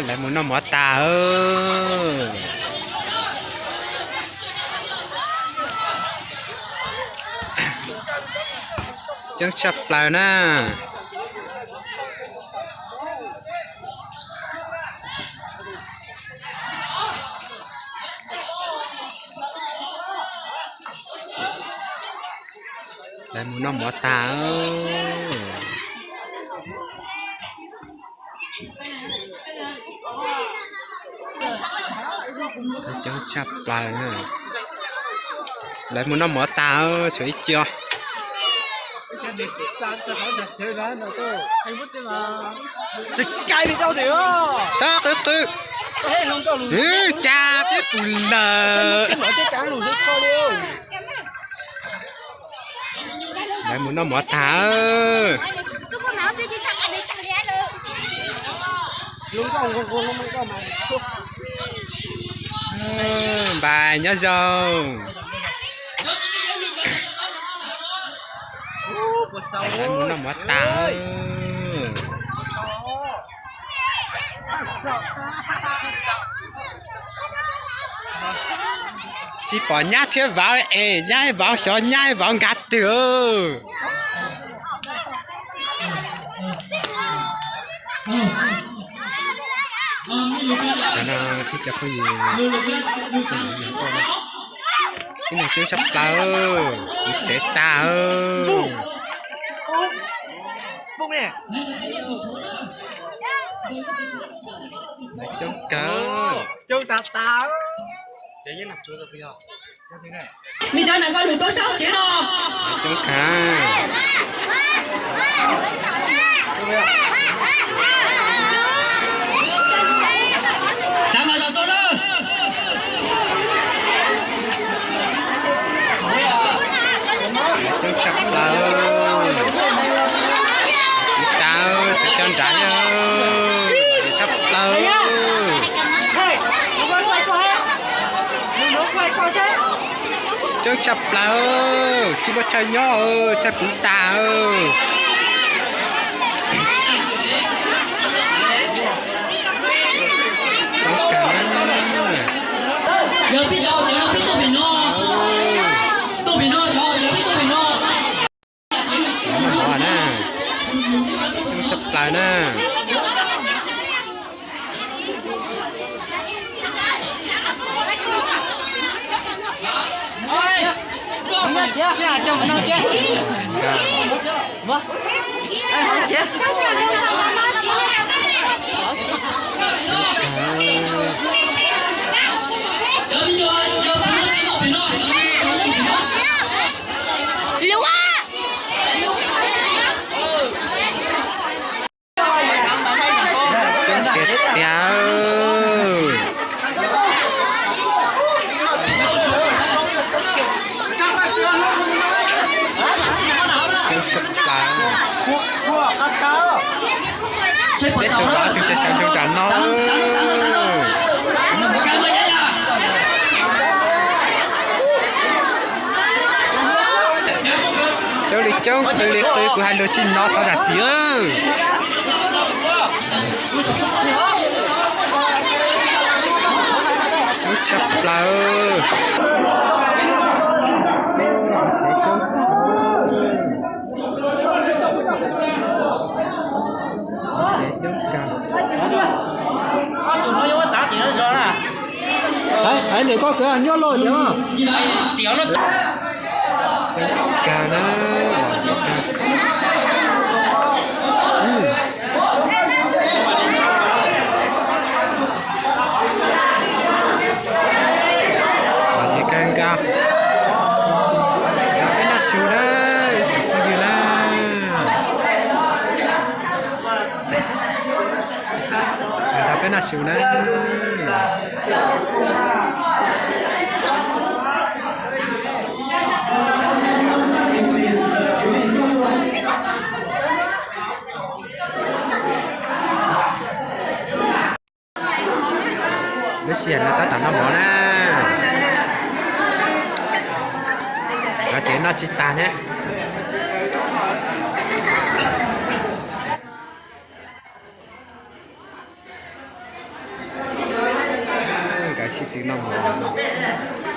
Lawv mus noj mov tas. Coob tshaj plaws na. Lawv mus noj mov tas. Coob tshaj plaws na. Lawv mus noj mov tas, tshuav ib co. Xob qwb qwb. Cas peb pus lawm. Lawv mus noj mov tas. Npais nyob zoo. Lawv mus noj mov tas. Tsis pom nyab thiab vauv es nyab vauv xyov nyab vauv nkag twg. Cov no tib co phooj ywg, ib no coob tshaj plaws, kuv tsev tag. Coob kawg. Coob kawg. Coob tshaj plaws. Kuv tas, sawv cov nrad, tshaj plaws. Coob tshaj plaws, tsis muaj chaw nyob, chaw puv tas. Yog pib tau cov no pib tuaj pem no, tuaj pem no, cov pib tuaj pem no. Coob tshaj plaws na. Coob tiag tiag. Coob tshaj plaws. Peb tus vauv twb sawv sawv nraum no. Coob li coob, qw li qw, kuv hais lus tsis hnov, thov zam txim. Coob tshaj plaws. Tsev coob, tsev coob kawg. Hais ntawm koj kwv nyob loj tiag. Coob kawg na, los zem kawg. Los zem kawg nkaus. Nrog peb noj su na, ib tsoom phooj ywg na. Nrog peb noj su na. Lub sij hawm no tab tom noj mov na. Cov tsev noj tsis tag thiab. Tsis no mus.